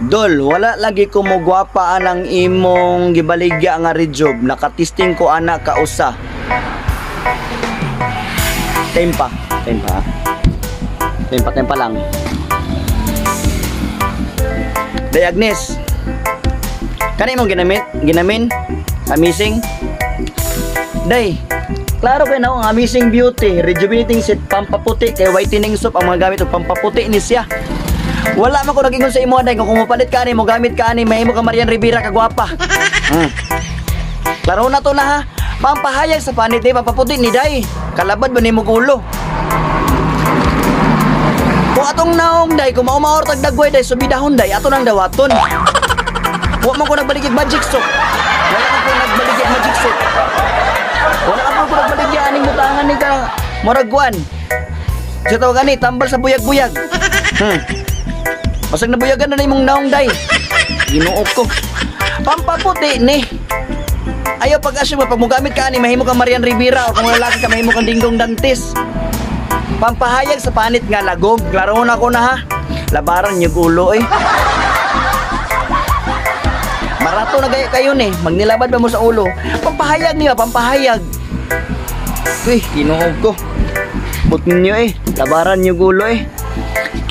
Dol, wala lagi ko mo gwapa anang imong gibaligya nga rejob. Nakatisting ko ana kausa. Tempa, tempa. Tempa, tempa lang. Day Agnes. Kani imong ginamit? Ginamin? Amazing? Day, klaro kay na ang Amazing Beauty, rejuvenating set, pampaputi kay whitening soap ang mga gamit og pampaputi ni siya. Wala man ko nagingon sa imo, day, kung mupalit ka ani mo gamit ka ani, mahimo ka Marian Rivera kagwapa. Klaro na to na ha. Pampahayag sa panit ni pampaputi ni, day. Kalabad ba nimo ulo? Kung atong naong, day, kung maumaor tag dagway, day, subidahon, day, ato nang dawaton. Wa man ko nagbaligya magic soap. Wala man ko nagbaligya magic soap. Wala man ko nagbaligya aning butangan ni ka murag kuan. Sa tawag ani tambal sa buyag-buyag. Basag nabuyagan na imong naong, day. Ginoo ko. Pampaputi ni. Ayaw pag-assume pag mogamit ka ani mahimo kang Marian Rivera o kung lalaki ka, mahimo kang Dingdong Dantes. Pampahayag sa panit nga lagom. Klaro na ko na ha. Labaran yung ulo eh. Barato na gaya kayo ni. Magnilabad ba mo sa ulo? Pampahayag niya, pampahayag. Uy, Ginoo ko. But ninyo eh. Labaran yung ulo eh.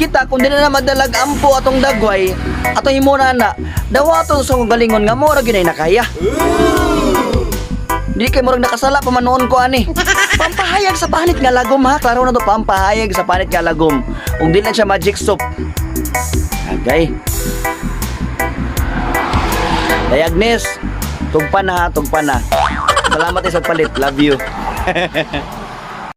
Kita, kung di na madalag ampo atong dagway, atong himo na na, dawaton sa kong galingon nga mura ginay nakaya. Di kay murag nakasala pa man noon ko ani. Pampahayag sa panit nga lagom ha. Klaro na to, pampahayag sa panit nga lagom. Ug di lang siya magic soap. Agay. Day Agnes, tugpa na ha, tugpa na. Salamat sa palit. Love you.